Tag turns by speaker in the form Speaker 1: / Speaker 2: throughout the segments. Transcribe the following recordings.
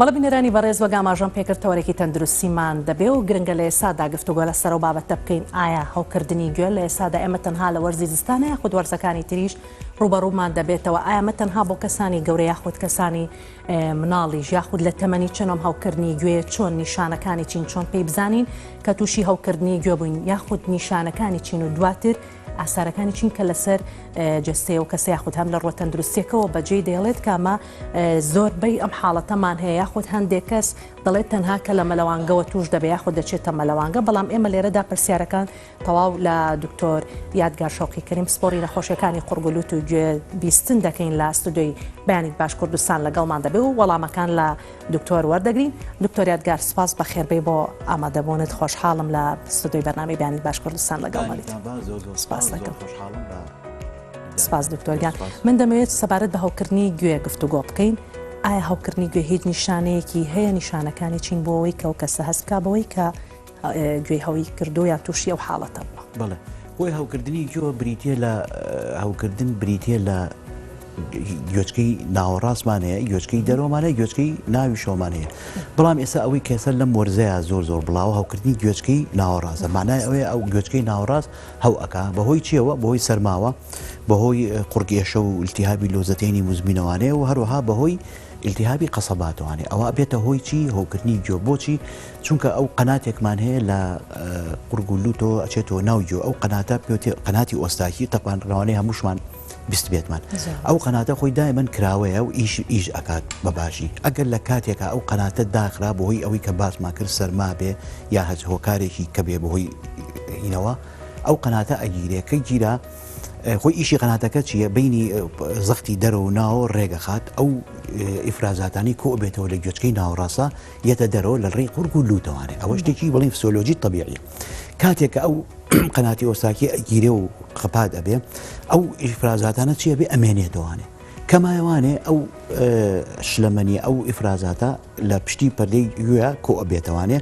Speaker 1: بەڵێ بینەرانی بەڕێز وەک ئاماژەم پێکرد تەوەرێکی تەندروستیمان دەبێ و گرنگە لە ئێستادا گفتوگۆ لەسەر ئەو بابەتە بکەین ئایا هەوکردنی گوێ لە ئێستادا ئێمە تەنها لە وەرزی زستانە یاخود وەرزەکانی تریش ڕووبەڕوومان دەبێتەوە ئایا ئەمە تەنها بۆ کەسانی گەورە یاخود کەسانی مناڵیش یاخود لە تەمەنی چەنۆم هەوکردنی گوێ چۆن نیشانەکانی چین چۆن پێی بزانین کە تووشی هەوکردنی گوێ بووین یاخود نیشانەکانی چین و دواتر ئاسارەکانی چین کە لەسەر جەستەی ئەو کەسە یاخود هەم لە ڕووە تەندروستیەکەوە بەجێی دەێڵێت کە ئەمە زۆربەی ئەم حاڵەتەمان هەیە یاخود هەندێک کەس دەڵێت تەنها کە لە مەلەوانگەوە توش دەبێ یاخود دەچێتە مەلەوانگە بەڵام ئێمە لێرەدا پرسیارەکان تەواو لە دکتۆر یادگار شەوقی کەریم پسپۆڕی نەخۆشیەکانی قوڕگ و لوت و گوێ بیستن دەکەین لە ستودیۆی بەیانیت باش کوردستان لەگەڵمان دەبێ و وەڵامەکان لە دکتۆر وەردەگرین. دکتۆر یادگار سوپاس بەخێربێی بۆ ئامادەبوونت خۆشحاڵم لە ستۆدیۆی بەرنامەی بەیانیت باش کوردستان لەگەڵمانیت. سوپاس دەکەم. سپاس دکتۆر گیان. من دەمەوێت سەبارەت بە هەوکردنی گوێ گفتوگۆ بکەین. ئایا هەوکردنی گوێ هیچ نیشانەیەکی هەیە نیشانەکانی چین بۆ ئەوەی کە ئەو کەسە هەست بکا بەوەی کە گوێی هەوی کردو یان تووشی ئەو حاڵەتە بووە؟
Speaker 2: بەڵێ خۆی هەوکردنی گوێ بریتە لە هەوکردن بریتە لە گوێچکەی ناوەڕاستمان هەیە گوێچکەی دەرەوەمان هەیە گوێچکەی ناوی شەومان هەیە بەڵام ئێستا ئەوەی کەسە لەم وەرزەیە زۆر زۆر بڵاوە هەوکردنی گوێچکەی ناوەڕاستە معنای ئەوەیە ئەو گوێچکەی ناوەڕاست هەو ئەکا بەهۆی چیەوە بەهۆی سەرماوە بەهۆی قوڕگێشە و التهابی لۆزەتێنی مزمینەوانەیە و هەروەها بەهۆی التهابی قەسەباتوانێ ئەوە بێتە هۆی چی هەوکردنی گوێ بۆچی چونکە ئەو قەناتێکمان هەیە لە قوڕگ و لوتەوە ئەچێتەوە ناو گوێ ئەو قەناتە پێوتێ قەناتی ئۆستاکی تەپان ڕەوانەی هەمووشمان بیستبێتمان ئەو قەناتە خۆی دایمەن کراوەیە و ئیش ئیش ئەکات بە باشی ئەگەر لە کاتێکا ئەو قەناتە داخرا بەهۆی ئەوەی کە باسمان کرد سەرما بێ یا هەچ هۆکارێکی کە بێ بەهۆی هینەوە ئەو قەناتە ئەگیرێ کە گیرا خۆی ئیشی قەناتەکە چییە بینی زەختی دەرەوە و ناوە ڕێگەخات ئەو ئیفرازاتانی کۆ بێتەوە لە گوێچکەی ناوەڕاستە یەتە دەرەوە لە ڕێی قورگ و لوتەوانێ ئەوە شتێکی بڵین فسۆلۆجی طبیعی کاتێک کە ئەو قەناتی ئۆساکی ئەگیرێ و قەپات ئەبێ ئەو ئیفرازاتانە چیە بێ ئەمێنێتەوانێ کەمایوانێ ئەو شلەمەنی ئەو ئیفرازاتە لە پشتی پەردەی گوێ کۆ ئەبێتەوانێ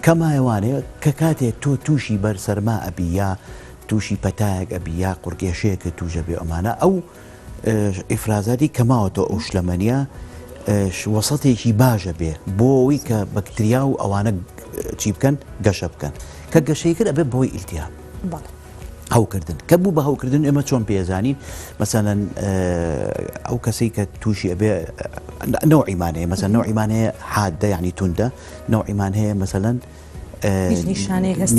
Speaker 2: کەمایوانێ کە کاتێک تۆ تووشی بەر سەرما ئەبی یا تووشی پەتایەک ئەبی یا قورگێشەیەکە توژە بێ ئەمانە ئەو ئیفرازاتی کە ماوەتەوە ئەو شلەمەنیە وەسەتێکی باشە بێ بۆ ئەوەی کە بەکتریا و ئەوانە چی بکەن گەشە بکەن کە گەشەی کرد ئەبێ بۆی ئیلتیاب هەوکردن کە بوو بە هەوکردن ئێمە چۆن پێزانین مەسەلەن ئەو کەسەی کە تووشی ئەبێ نەوعیمان هەیە مەسەن نەوعیمان هەیە حادە یعنی توندە نەوعیمان هەیە مەسەلەن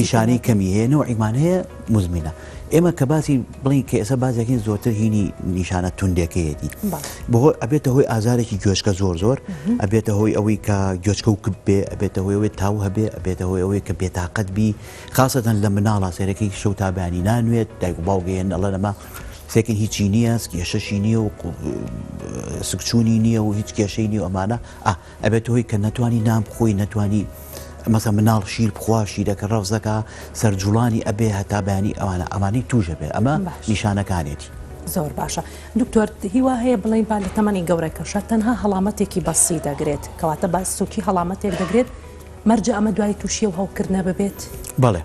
Speaker 2: نیشانەی کەمی هەیە نەوعیمان هەیە مزمینە ئێمە کە باسی بڵین کە ئێستا بازێکین زۆرتر هینی نیشانە توندەکەیەتی بۆ ئەبێتە هۆی ئازارێکی گوێچکە زۆر زۆر ئەبێتە هۆی ئەوەی کە گوێچکە و کپ بێ ئەبێتە هۆی ئەوەی تاو هەبێ ئەبێتە هۆی ئەوەی کە بێتاقەت بی خاصەتەن لە مناڵا سێرەکەی شەو تا بەیانی نانوێت دایک و باوگەیەن ئەڵێن ئەمە سێکن هیچی نییە کێشەشی نییە و سکچوونی نییە و هیچ کێشەی نیە ئەمانە ئا ئەبێتە هۆی کە نەتوانی نان بخۆی نەتوانی مەسە مناڵ شیر بخوا شیرەکە ڕەفزەکە سەرجوڵانی ئەبێ هەتا بەیانی ئەوانە ئەمانەی توژە بێ ئەمە نیشانەکانێتی.
Speaker 1: زۆر باشە دکتۆر هیوا هەیە بڵێین با لە تەمەنی گەورەکەشە تەنها هەڵامەتێکی بەسی دەگرێت کەواتە بە سوکی هەڵامەتێک دەگرێت مەرجە ئەمە دوای تووشی ئەو هەوکردنە ببێت؟
Speaker 2: بەڵێ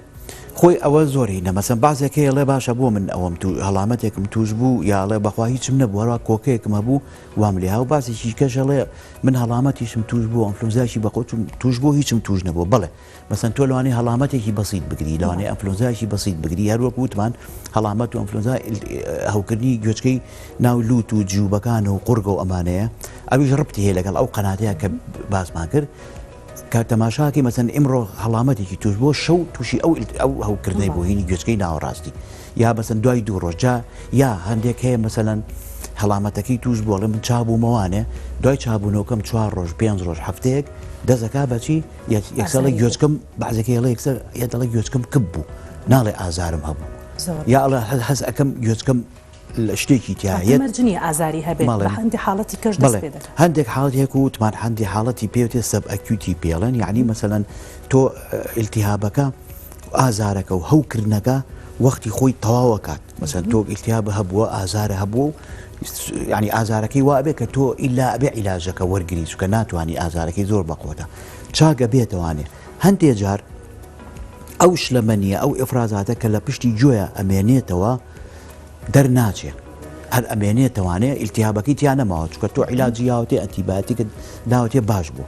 Speaker 2: خۆی ئەوە زۆر هینە مەسەن بەعزێک هەیە ڵێ باشە بۆ من ئەوەم تو هەڵامەتێکم توش بوو یا ڵێ بەخوا هیچم نەبوو هەروا کۆکەیەکم هەبوو وام لێ هاو باسێکی کەش ئەڵێ من هەڵامەتیشم توش بوو ئەنفلۆنزایکی بەخۆ توش بوو هیچم توش نەبوو بەڵێ مەسەن تۆ لەوانەیە هەڵامەتێکی بەسیت بگری لەوانەیە ئەنفلۆنزایکی بەسیت بگری هەر وەک وتمان هەڵامەت و ئەنفلۆنزا هەوکردنی گوێچکەی ناو لوت و جیوبەکان و قورگە و ئەمانەیە ئەویش ڕبتی هەیە لەگەڵ ئەو قەناتەیە کە باسمان کرد کە تەماشاکی مەسەن ئیمڕۆ هەڵامەتێکی توش بۆ شەو تووشی ئەو ئەو هەوکردنەی بۆ هینی گوێچکەی ناوەڕاستی یا مەسەن دوای دوو ڕۆژ جا یا هەندێک هەیە مەسەلەن هەڵامەتەکەی توش بووە ئەڵێ من چابوومەوانێ دوای چابوونەوەکەم چوار ڕۆژ پێنج ڕۆژ هەفتەیەک دەزەکا بەچی یەکسەڵە گوێچکەم بەعزەکەی ئەڵێ یەکسەر یە دەڵێ گوێچکەم کپ بوو ناڵێ ئازارم هەبوو یا ئەڵێ حەز ئەەکەم گوێچکەم لە شتێکی تایە
Speaker 1: مەرج نییە ئازاری هەبێت بە هەندێک حاڵەتی کەش دەست پێ دەکات
Speaker 2: هەندێک حاڵەت هەیە وتمان هەندێک حاڵەتی پێوتێ sub acute ی پێڵێن یعنی مەسەلەن تۆ ئیلتیهابەکە ئازارەکە و هەوکردنەکە وەختی خۆی تەواوەکات مەسەن تۆ ئیلتیاب هەبووە ئازارە هەبوو ینی ئازارەکەی وابێ کە تۆ ئیلا ئەبێ عیلاجەکە وەرگری چکە ناتوانانی ئازارەکەی زۆر بەقوتە چاگە بێتوانێ هەندێ جار ئەو شلەمەنیە ئەو ئفرازاتە کە لە پشتی گوێ ئەمێنێتەوە دەرناچێ هەر ئەمێنێتەوانێ ئیلتیهابەکەی تیا نەماوە چونکە تۆ عیلاجی یاوەتێ ئەنتیبایۆتیکت داوەتێ باش بوو.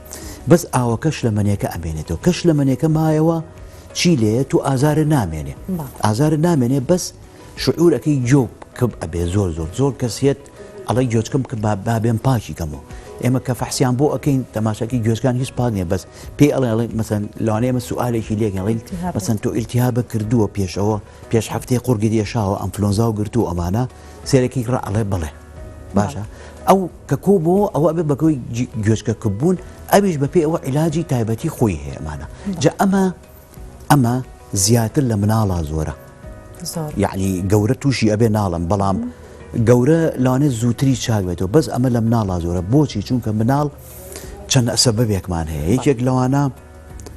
Speaker 2: بەس ئاوەکە شلەمەنیەکە ئەمێنێتەوە کە شلەمەنیەکە مایەوە چی لێیە تو ئازارت نامێنێ ئازارت نامێنێ بەس شعورەکەی گۆ کپ ئەبێ زۆر زۆر زۆر کەسیەت ئەڵێ گۆچکم کە با بێم پاکی کەمەوە ئێمە کە فەحسیان بۆ ئەەکەین تەماشاکی گوێچکان هیچ پاک نیە بەس پێی ئەڵێ ئەڵێ مەسەن لەوانەیە ئێمە سوالێکی لێکەین ئەڵێن مەسەن تۆ ئیلتیهابە کردووە پێشەوە پێش هەفتەیە قوڕگت ئێشاوە ئەنفلۆنزا و گرتوو ئەمانە سێرەکی ڕا ئەڵێ بڵێ باشە ئەو کە کۆ بۆ ئەوە ئەبێ بەگۆی گوێچکە کببوون ئەویش بەپێ ئەوە عیلاجی تایبەتی خۆی هەیە ئەمانە جا ئەمە ئەمە زیاتر لە مناڵا زۆرە یعنی گەورە تووشی ئەبێ ناڵم بەڵام گەورە لەوانێ زووتری چاک بێتەوە بەس ئەمە لە مناڵا زۆرە بۆچی چونکە مناڵ چەند سەبەبێکمان هەیە یەکێک لەوانە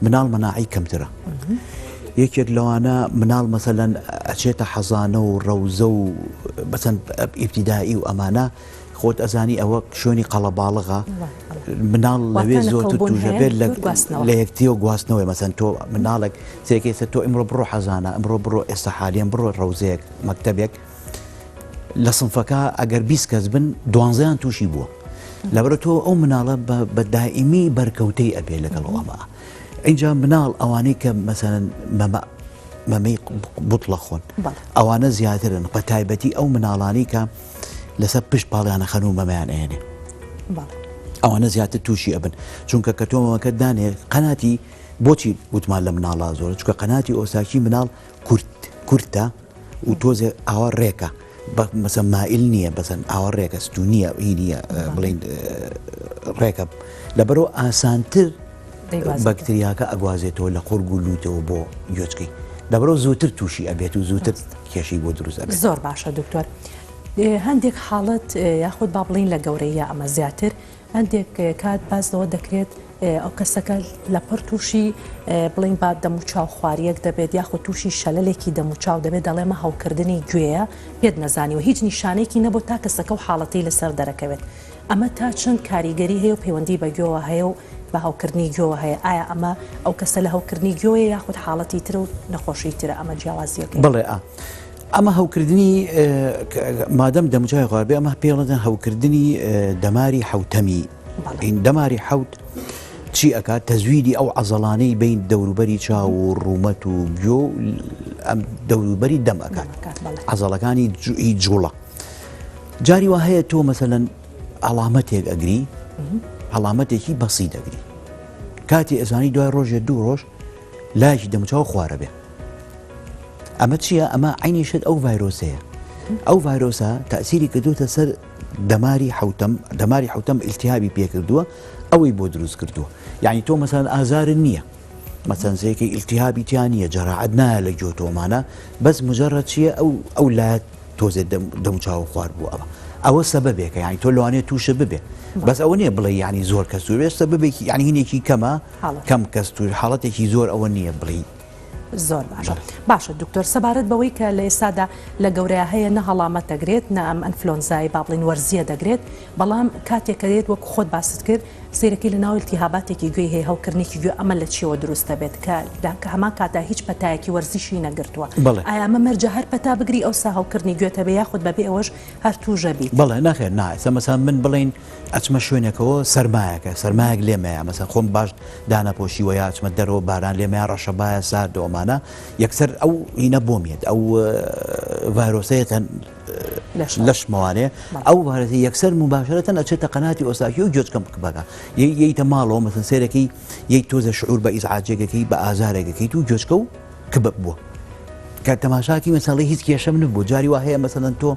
Speaker 2: مناڵ مەناعی کەمترە یەکێک لەوانە مناڵ مەسەلەن ئەچێتە حەزانە و ڕەوزە و بەچەند ئیبتیدایی و ئەمانە خۆت ئەزانی ئەوە شوێنی قەڵەباڵغە مناڵ لەوێ زۆرتر توژە بێت لە یەکتری و گواستنەوەی مەسەن تۆ مناڵێک سێکێسە تۆ ئمڕۆ بڕۆ حەزانە ئەمڕۆ بڕۆ ئێستا حالیان بڕۆ ڕەوزەیەک مەکتەبێک لە سنفەکە ئەگەر 20 کەس بن دوانزەیان تووشی بووە لەبەرە تۆ ئەو مناڵە بە دائیمی بەرکەوتەی ئەبێ لەگەڵ ئەمە اینجا مناڵ ئەوانەی کە مەسەن مەمە مەمەی بوتڵە خۆن ئەوانە زیاترن بە تایبەتی ئەو مناڵانی کە لەسەر پشت پاڵیانە خەن و مەمەیان ئەهێنێ ئەوانە زیاتر تووشی ئەبن چونکە کە تۆ مەمەکە دانێ قەناتی بۆچی وتمان لە مناڵا زۆرە چونکە قەناتی ئۆساکی مناڵ کورت کورتە و تۆزێ ئاوا ڕێکە مەسە مائل نییە بەسەن ئاوا ڕێکە ستونیە هی نییە بڵین ڕێکە لەبەرەوە ئاسانتر بەکتریاکە ئەگوازێتەوە لە قورگ و لوتەوە بۆ گوێچکەی لەبەرەوە زووتر تووشی ئەبێت و زووتر کێشەی بۆ دروست ئەبێت.
Speaker 1: زۆر باشە دکتۆر هەندێک حاڵەت یاخود با بڵین لە گەورەیە ئەمە زیاتر هەندێک کات باس لەوە دەکرێت ئەو کەسەکە لەپڕ تووشی بڵین با دەموچاو خواریەک دەبێت یاخود تووشی شەلەلێکی دەموچاو دەبێت دەڵێمە هەوکردنی گوێیە پێت نەزانیوە هیچ نیشانەیەکی نەبوو تا کەسەکە و حاڵەتی لەسەر دەرەکەوێت ئەمە تا چەند کاریگەری هەیە و پەیوەندی بە گوێوە هەیە و بە هەوکردنی گوێوە هەیە ئایا ئەمە ئەو کەسە لە هەوکردنی گوێیە یاخود حاڵەتی ترە و نەخۆشی ترە ئەمە جیاوازیەکەی؟
Speaker 2: بەڵێ ئا ئەمە هەوکردنی مادەم دەموچاوی خوار بێ ئەمە پێڵەدەن هەوکردنی دەماری حوتەمی دەماری حوت چی ئەکات تەزویدی ئەو عەزەڵانەی بین دەوروبەری چاو و ڕوومەت و گوێ و ئەم دەوروبەری دەم ئەکات عەزەڵەکانی جوڵە جاری وا هەیە تۆ مەسەلەن عەڵامەتێک ئەگری عەڵامەتێکی بەسی دەگری کاتی ئەزانی دوای ڕۆژێ دوو ڕۆژ لایەکی دەموچاو خوارە بێ ئەمە چییە ئەمە عینی شت ئەو ڤایرۆسەیە ئەو ڤایرۆسە تەسیری کردوتە سەر دەماری حوتەم دەماری حوتەم ئیلتیابی پێکردووە ئەوەی بۆ دروست کردووە یعنی تۆ مەسەن ئازار نییە مەسەن زەیەکی ئیلتیابی تیا نییە جەراعەت نایە لە گۆتۆمانە بەس مجرد چییە ئەو ئەو لایەت تۆزێ دەموچاو خوار بوو ئەوە ئەوە سەبەبێکە یعنی تۆ لەوانەیە تووشە ببێ بەس ئەوە نییە بڵێ یعنی زۆر کەس و بێ سەبەبێکی یعنی هینێکی کەمە کەم کەس توش حاڵەتێکی زۆر ئەوە نییە بڵێ
Speaker 1: زۆر باشە باشە دکتۆر سەبارەت بەوەی کە لە ئێستادا لە گەورەیە هەیە نە هەڵامەت دەگرێت نە ئەم ئەنفلۆنزای با بڵین وەرزیە دەگرێت بەڵام کاتێک کە دێت وەک خۆت باست کرد سەیرەکەی لە ناو التهاباتێکی گوێی هەیە هەوکردنێکی گوێ ئەمە لە چیەوە دروست دەبێت کە کە هەمان کاتدا هیچ پەتایەکی وەرزیشی نەگرتووە
Speaker 2: بەڵێ.
Speaker 1: ئایا ئەمە مەرجە هەر پەتا بگری ئەوسا هەوکردنی گوێت هەبێ یاخود بەبێ ئەوەش هەر تووشە بیت؟
Speaker 2: بەڵێ نەخێر نا ئێستا مەسەلەن من بڵێین ئەچمە شوێنێکەوە سەرمایەکە سەرمایەک لێمەیە مەسەلەن خۆم باش دانەپۆشیوە یا ئەچمە دەرەوە باران لێمەیە ڕەشەبایە ساردە ئەمانە یەکسەر ئەو هینە بۆم یەت ئەو ڤایرۆسەیەتە لەشمەوانێ ئەو ڤایرۆسە یەکسەر مباشرەتەن ئەچێتە قەناتی ئۆساکی و گوێچکەم بکبەکە یەیتە ماڵەوە مەسەن سێرەکەی یەی تۆزە شعور بە ئیزعاجێکەکەی بە ئازارێکەکەیت و گوێچکە و کبپ بووە کە تەماشاکی مەسەڵی هیچ کێشەم نەبوو جاری وا هەیە مەسەلەن تۆ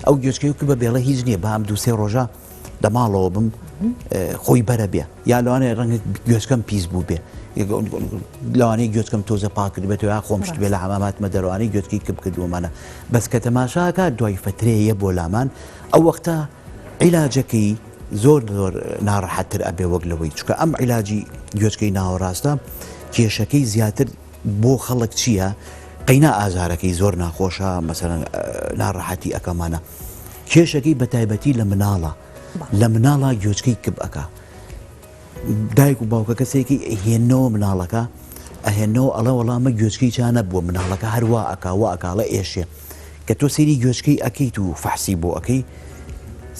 Speaker 2: ئەو گوێچکەی و کبە بێڵە هیچ نییە بە ئەم دوو سێ ڕۆژە لە ماڵەوە بم خۆی بەرە بێ یا لەوانەیە ڕەنگە گوێچکەم پیس بوو بێ لەوانەیە گوێچکەم تۆزە پاک کردبێتەوە یا خۆم شت بێ لە حەماماتمە دەروانەی گوێچکەی کپ کردووەمانە بەس کە تەماشاکە دوای فترەیە بۆ لامان ئەو وەختە عیلاجەکەی زۆر زۆر ناڕەحەتتر ئەبێ وەک لەوەی چکە ئەم عیلاجی گوێچکەی ناوەڕاستە کێشەکەی زیاتر بۆ خەڵک چییە قەینا ئازارەکەی زۆر ناخۆشە مەسەلەن ناڕەحەتی ئەکەمانە کێشەکەی بە تایبەتی لە مناڵە لە مناڵا گوێچکەی کپ ئەکا دایک و باوکە کەسێکی هێنەوە مناڵەکە ئەهێنەوە ئەڵێ وەڵامە گوێچکەی چا نەبووە مناڵەکە هەروا ئەکا وا ئەکاڵە ئێشێ کە تۆ سەیری گوێچکەی ئەکەیت و فەحسی بۆ ئەەکەی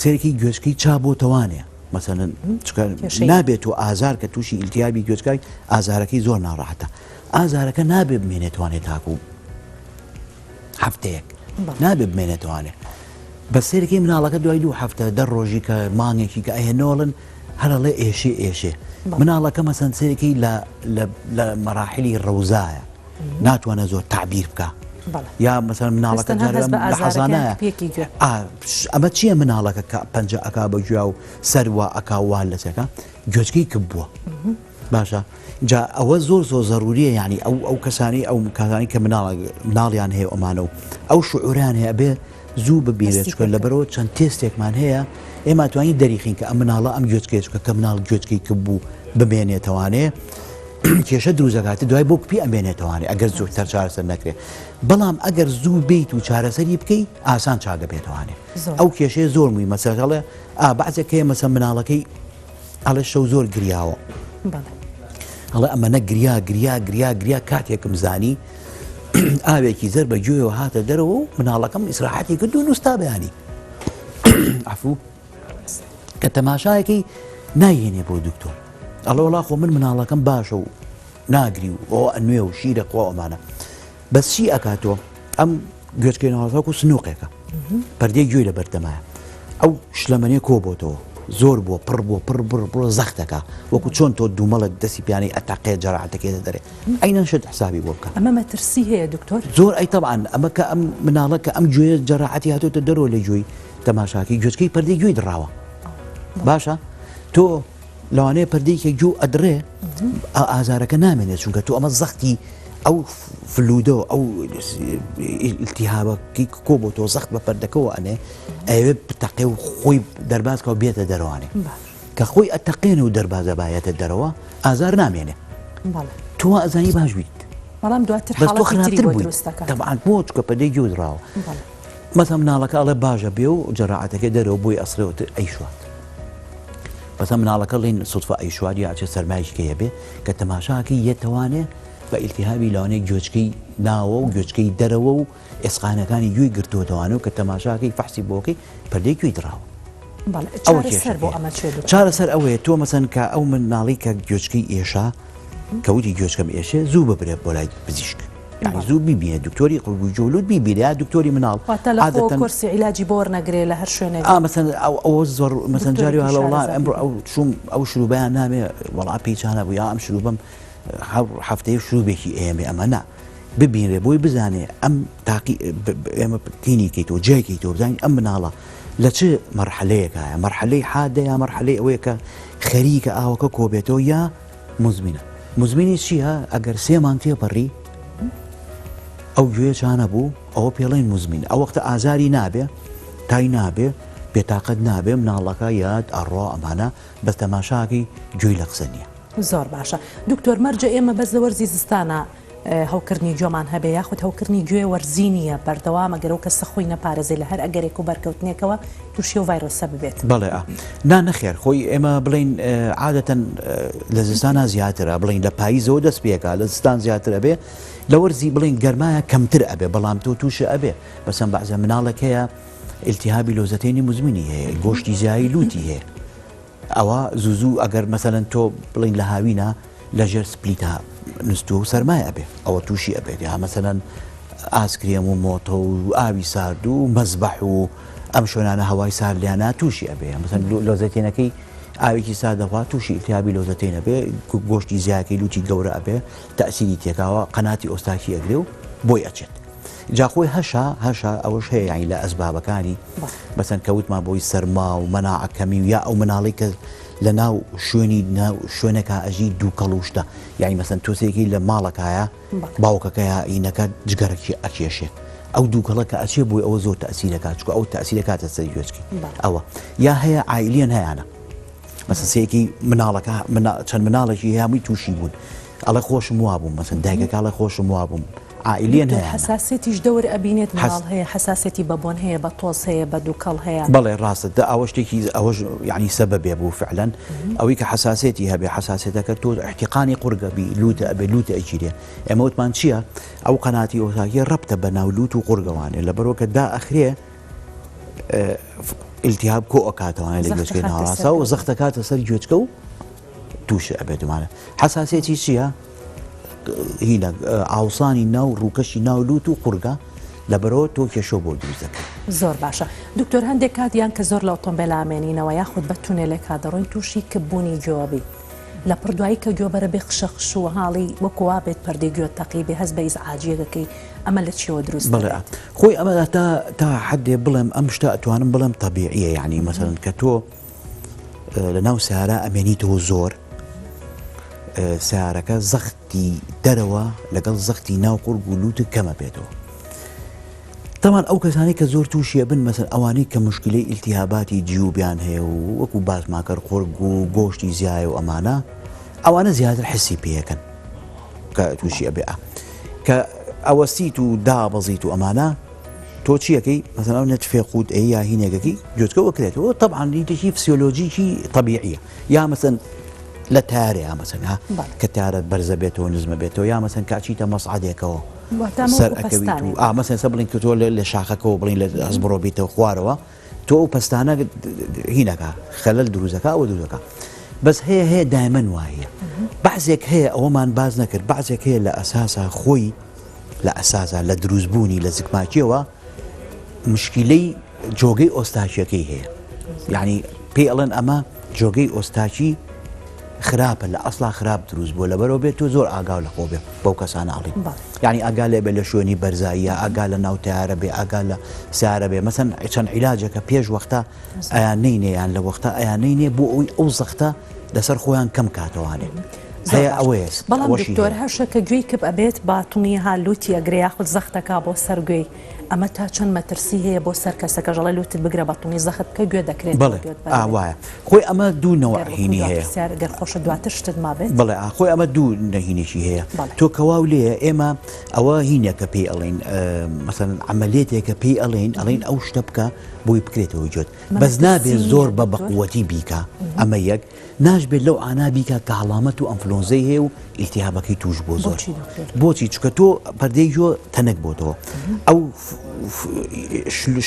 Speaker 2: سەرێکی گوێچکەی چا بۆ تەوانێ. مەسەلەن چکە نابێت و ئازار کە تووشی ئیلتیابی گوێچکای ئازارەکەی زۆر ناڕەحەتە ئازارەکە نابێ بمێنێتوانێت تاکو هەفتەیەک نابێ بمێنێتوانێ بە سێرەکەی مناڵەکە دوای دوو هەفتە دە ڕۆژی کە مانگێکی کە ئەهێنۆڵن هەرڵێ ئێشێ ئێشێ مناڵەکە مەسەن سێرەکەی لە مەراحلی ڕەوزایە ناتوانێت زۆر تعبیر بکە یا مەسەر مناڵەکە لە حەزانایە ئەمە چییە مناڵەکە کە پەنجە ئەک بە گویا و سەروە ئەک وا لەچەکە گوێچکەی کپ بووە باشە جا ئەوە زۆر زۆر زەروریە ینی ئەو ئەو کەسانی ئەو کەسانی کە مناڵ مناڵیان هەیە ئەمانە و ئەو شعوریان هەیە بێ زوو ببیرێت چکە لەبەرەوە چەند تێستێکمان هەیە ئێمە توانین دەریخین کە ئەم مناڵە ئەم گوێچکەیە چکە کە مناڵ گوێچکەی کە بوو بمێنێتەوانێ کێشە دروزەکات دوای بۆ کپی ئەمێنێتەوانێ ئەگەر زووتر چارەسەر نەکرێت بەڵام ئەگەر زوو بیت و چارەسەری بکەی ئاسان چاگە بێتوانێ ئەو کێشەیە زۆر مووی مەسەڵێ ئا بەعزێک هەیە مەسە مناڵەکەی ئەڵێ شەو زۆر گریاوە ئەڵێ ئەمەنە گریا گریا گریا گریا کاتێکم زانی ئاوێکی زەر بە گوێەوە هاتە دەرەوە و مناڵەکەم ئیسراحەتی کرد و نووستا بەیانی عفو کە تەماشایەکەی نایهێنێ بۆ دکتۆر ئەڵێ وڵا خۆ من مناڵەکەم باشە و ناگری و ئەو ئەنوێ و شیرە خۆ ئەمانە بەس چی ئەکاتۆ ئەم گوێچکەی ناوەڕاست وەکو سنوقێکە پەردەی گوێی لە بەردەمایە ئەو شلەمەنیە کۆ بۆتەوە زۆر بووە پڕ بووە پڕ بڕ بڕ زەختەکە وەکو چۆن تۆ دوومەڵێک دەستی پیانەی ئەتەقێ جەراعەتەکەی دەدەرێ ئەینەن شت حسابی بۆ بکە
Speaker 1: ئەمە مەترسی هەیە دکتۆر؟
Speaker 2: زۆر ئەی تەبعەن ئەمە کە ئەم مناڵە کە ئەم گوێ جەراعەتی هاتۆتە دەرەوە لە گوێی تەماشاکەی گوێچکەی پەردەی گوێی دڕاوە باشە تۆ لەوانەیە پەردەیەکی گوێ ئەدڕێ ئازارەکە نامێنێت چونکە تۆ ئەمە زەختی ئەو فلودە و ئەو التهابەکەی کۆ بۆ تۆ زەخت بە پەردەکەەوە ئەنێ ئەوێ بتەقێ و خۆی دەربازکە و بێتە دەرەوانێ کە خۆی ئەتەقێن و دەربازە باەتە دەرەوە ئازار نامێنێ تۆ ئەزانی باش بیت
Speaker 1: بەڵام دواتر بەس تۆ خراپتر بوویت
Speaker 2: تەبعەن بۆ چکە پەردەی گوێ دراوە مەسە مناڵەکە ئەڵێ باشە بێ و جەراعەتەکەی دەرەوە بۆی ئەسرێەوە ئەیشوات بەسە مناڵەکە ڵین سوتفە ئەیشوار یا ئەچێ سەرمایەکی کەی هەبێ کە تەماشاکەی یەتەوانێ بە ئیلتیهابی لەوانەیە گوێچکەی ناوە و گوێچکەی دەرەوە و ئێسقانەکانی گوێی گرتووەتەوانە و کە تەماشاکەی فەحسی بۆکەی پەردەی گوێی دڕاوە.
Speaker 1: ئەوە چارەسەر بۆ ئەمە چیە
Speaker 2: دکتۆر؟ چارەسەر ئەوەیە تۆ مەسەن کە ئەو مناڵی کە گوێچکەی ئێشا کە وتی گوێچکەم ئێشێ زوو ببرێ بۆ لای پزیشک. یانی زوو بیبینێ دکتۆری قورگ و جۆ لوت بیبینێ یا دکتۆری مناڵ
Speaker 1: واتە لە خۆ کۆرسی عیلاجی بۆ وەرنەگرێ لە هەر شوێنێک
Speaker 2: ئا مەسەن ئەو ئەوە زۆر مەسەن جاری هەڵە وڵا ئەمڕۆ ئەو چوم ئەو شروبیان نامێ وەڵا پێی چانە بوو یا ئەم شروبم هەر هەفتەیە شروبێکی ئێمێ ئەمە نا ببینرێ بۆی بزانێ ئەم تاقی ئێمە تینی کەیتەوە جای کەیتەوە بزانین ئەم مناڵە لە چ مەرحەلەیەکایە مەرحەلەی حادە یا مەرحەلەی ئەوەیە کە خەریکە ئاوەکە کۆبێتەوە یا موزمینە موزمینی چییە ئەگەر سێ مانگ تێپەڕی ئەو گوێ چانە بوو ئەوە پێڵێن موزمین ئەو وەختە ئازاری نابێ تای نابێ بێتاقەت نابێ مناڵەکە یاد ئەڕۆ ئەمانە بەس تەماشاکەی گوێی لە قسە نییە.
Speaker 1: زۆر باشە دکتۆر مەرجە ئێمە بەس لە وەرزی زستانە هەوکردنی گوێمان هەبێ یاخود هەوکردنی گوێ وەرزی نییە بەردەوامە گەر ئەو کەسە خۆی نەپارێزێ لە هەر ئەگەرێک و بەرکەوتنێکەوە تووشی ئەو ڤایرۆسە ببێت.
Speaker 2: بەڵێ ئا نا نەخێر خۆی ئێمە بڵێین عادەتەن لە زستانا زیاترە بڵێین لە پاییزەوە دەست پێکا لە زستان زیاتر ئەبێ لە وەرزی بڵێین گەرمایە کەمتر ئەبێ بەڵام تۆ تووشە ئەبێ بەسەن بەعزە مناڵێک هەیە ئیلتیهابی لۆزەتێنی موزمینی هەیە گۆشتی زیایی لوتی هەیە ئەوە زوو زوو ئەگەر مەسەلەن تۆ بڵین لە هاوینە لە ژێر سپلیتا نوستووە و سەرمای ئەبێ ئەوە تووشی ئەبێت یا مەسەلەن ئاسکرێم و مۆتۆ و ئاوی سارد و مەزبەح و ئەم شوێنانە هەوای سارد لیانە تووشی ئەبێ مەسەن لۆزەتێنەکەی ئاوێکی سارد دەخوا تووشی ئیلتیابی لۆزەتێن ئەبێ گۆشتی زیاکەی لوتی گەورە ئەبێ تەئسیری تێکاوە قەناتی ئۆستاکی ئەگرێ و بۆی ئەچێت. جا خۆی هەشە هەشە ئەوەش هەیە یانی لە ئەسبابەکانی مەسەن کە وتمان بۆی سەرما و مەناعە کەمی و یا ئەو مناڵی کە لە ناو شوێنی ناو شوێنەکە ئەژی دووکەڵ و شتە یانی مەسەن تۆسێکی لە ماڵەکایە باوکەکەیا ئینەکە جگەرەکی ئەکێشێت ئەو دووکەڵە کە ئەچێ بۆی ئەوە زۆر تەسیرەکات چکە ئەو تەسیرەکاتە سەر گوێچکی ئەوە یا هەیە عیلیەن هەیانە مەسەن سێکی مناڵەکە چەند مناڵێکی هەیە هەمووی تووشی بوون ئەڵێ خۆشم وابووم مەسەن دایکەکە ئەڵێ خۆشم وابووم عائلیەن هەیانە.
Speaker 1: حەساسیەتیش دەور ئەبینێت مناڵ هەیە حەساسیەتی بە بۆن هەیە بە تۆز هەیە بە دوکەڵ هەیە.
Speaker 2: بەڵێ ڕاستە دە ئەوە شتێکی ئەوەش یعنی سەبەبێ بوو فعلەن ئەوەی کە حەساسیەتی هەبێ حەساسیەتەکە تۆ احتقانی قورگە بی لوتە ئەبێ لوتە ئەگیرێ ئێمە وتمان چییە ئەو قەناتی ئۆتاکیە ڕەبتە بە ناو لوت و قورگەوانێ لەبەرەوە کە دا ئەخرێ. ئیلتیهاب کۆ ئەکاتەوانە لە گوێچکەی ناوەڕاستە و زەختەکاتە سەر گوێچکە و تووشی ئەبێتمانە حساسێتی چییە؟ هینە ئاوسانی ناو ڕووکەشی ناو لوت و قورگە لەبەرەوە تۆ کێشە بۆ دروست دەکەی.
Speaker 1: زۆر باشە دکتۆر هەندێک کات یان کە زۆر لە ئۆتۆمبێلا ئەمێنینەوە یاخود بە تونێلێکا دەڕۆین تووشی کپبوونی گوێوە بین لەپڕ دوایی کە گوێ بەرە بێ خشە خش و هاڵی وەکو وا بێت پەردەی گوێت تەقی بێ هەست بە ئیزعاجیەک ئەکەی ئەمە لە چیەوە دروست
Speaker 2: بەڵێ
Speaker 1: دەبێت؟
Speaker 2: خۆی ئەمە تا تا حدێ بڵێم ئەم شتە ئەتوانم بڵێم تەبیعیە یعنی مەسەلەن کە تۆ لە ناو سیارە ئەمێنیتەوە زۆر سیارەکە زەختی دەرەوە لەگەڵ زەختی ناو قورگ و لوتت کەمە بێتەوە تەمان ئەو کەسانی کە زۆر تووشیە بن مەسەر ئەوانەی کە مشکلەی ئیلتیهاباتی جیوبیان هەیە و وەکو باسماکەر قورگ و گۆشتی زیایە و ئەمانە ئەوانە زیاتر حسی پێەکەن کە تووشی ئەبێ کە ئەوەستیت و دابەزیت و ئەمانە تۆ چیەکەی مەسەن ئەو نەتفێ قوت ئەی یا هینێکەکەی گوێچکە وەکرێتەوە تەبعەن هینێکی فسیۆلۆجیکی تەبیعیە یا مەسەن لە تارێ یا مەسەن ها کە تارە بەرزە بێتەوە نزمە بێتەوە یا مەسەن کاچیتە مەسعدێکەوە سەر ئەکەویت و ئا مەسەن سە بڵین کە تۆ لە شاخەکەەوە بڵین لە ئەزبڕۆ بیتەوە خوارەوە تۆ ئەو پەستانە هینەکە خەلەل دروزەکە ئەوە دروزەکە بەس هەیە هەیە دایمەن وایە بەعزێک هەیە ئەوەمان باز نەکرد بەعزێک هەیە لە ئەساسا خۆی لە ئەساسا لە دروستبوونی لە زکماکیەوە مشکیلەی جۆگەی ئۆستاکیەکەی هەیە یعنی پێی ئەڵێن ئەمە جۆگەی ئۆستاکی خراپە لە ئەسلا خراپ دروست بووە لەبەرەوە بێت تۆ زۆر ئاگاو لە خۆ بێ بەو کەسانە ئەڵین یعنی ئاگا لێ بێ لە شوێنی بەرزاییە ئاگا لە ناو تیارە بێ ئاگا لە سیارە بێ مەسەن چەند عیلاجەکە پێش وەختە ئەیان نینێ یان لە وەختە ئەیان نینێ بۆ ئەوی ئەو زەختە لەسەر خۆیان کەم کاتەوانێ هەیە ئەوەیە
Speaker 1: بەڵام دکتۆر هەشە کە گوێی کپ ئەبێت با تونی ها لوتی ئەگرێ یاخود زەختەکا بۆ سەر گوێی ئەمە تا چەند مەترسی هەیە بۆ سەر کەسەکە ژەڵێ لوتت بگرە بە تونی زەخت بکە گوێ دەکرێت
Speaker 2: بەڵێ ئا وایە خۆی ئەمە دوو نەوع هینی هەیە
Speaker 1: پرسیار گەر خۆشە دواتر شتت مابێت
Speaker 2: بەڵێ ئا خۆی ئەمە دوو نەهینێکی هەیە تۆ کەواو لێیە ئێمە ئەوە هینێکە پێی ئەڵێین مەسەلەن عەمەلیەتێکە پێی ئەڵێین ئەڵێین ئەو شتە بکە بۆی بکرێتەوە گوێت بەس نابێ زۆر بە بەقوەتی بیکا ئەمە یەک ناشبێت لەو ئانا بیکا کە هەڵامەت و ئەنفلۆنزەی هەیە و ئیلتیهابەکەی توش بۆ زۆر بۆچی چکە تۆ پەردەی گوێ تەنک بۆتەوە ئەو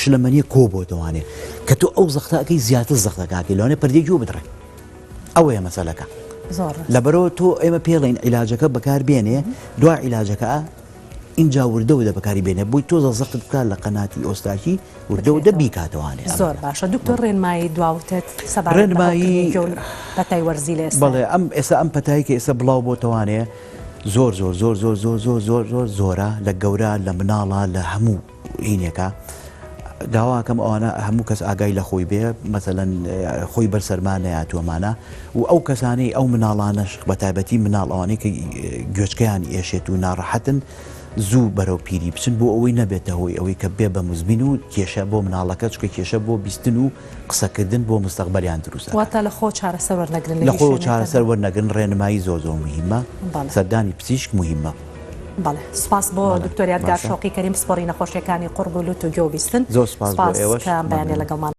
Speaker 2: شلەمەنیە کۆ بۆتەوانێ کە تۆ ئەو زەختەکەی زیاتر زەختەکەکەی لەوانێ پەردەی گوێ بدڕێ ئەوەیە مەسەلەکە لەبەرەوە تۆ ئێمە پێڵین عیلاجەکە بەکار بێنێ دوا عیلاجەکە ئینجا وردە وردە بەکاری بێنێ بۆی تۆزە زەخت بکات لە قەناتی ئۆستاکی وردە وردە بیکاتەوانێ.
Speaker 1: زۆر باشە دکتۆر ڕێنمایی دواوتت سەبارەت بە
Speaker 2: ڕێنمایی
Speaker 1: هەوکردنی گوێ و پەتای وەرزی لە ئێستا.
Speaker 2: بەڵێ ئەم ئێستا ئەم پەتای کە ئێستا بڵاو بۆتەوانێ زۆر زۆر زۆر زۆر زۆر زۆر زۆر زۆر زۆرە لە گەورە لە مناڵە لە هەموو هینێکە داواکەم ئەوانە هەموو کەس ئاگای لە خۆی بێ مەسەلەن خۆی بەر سەرما نەیاتوەمانە و ئەو کەسانەی ئەو مناڵانەش بە تایبەتی مناڵ ئەوانەی کە گوێچکەیان ئێشێت و ناڕەحەتن زوو بەرەو پیری بچن بۆ ئەوەی نەبێتە هۆی ئەوەی کە بێ بە مزمین و کێشە بۆ مناڵەکە چکە کێشە بۆ بیستن و قسەکردن بۆ مستەقبەلیان دروست ئەکات.
Speaker 1: واتە لە خۆ چارەسەر وەرنەگرن
Speaker 2: لە خۆ چارەسەر وەرنەگرن ڕێنمایی زۆر زۆر مهمە سەردانی پزیشک مهمە.
Speaker 1: بەڵێ سوپاس بۆ دکتۆر یادگار شەوقی کەریم پسپۆڕی نەخۆشیەکانی قوڕگ و لوت و گوێ و بیستن
Speaker 2: زۆر سوپاس بۆ ئێوەش
Speaker 1: کە ئەم بەیانیە لەگەڵمان.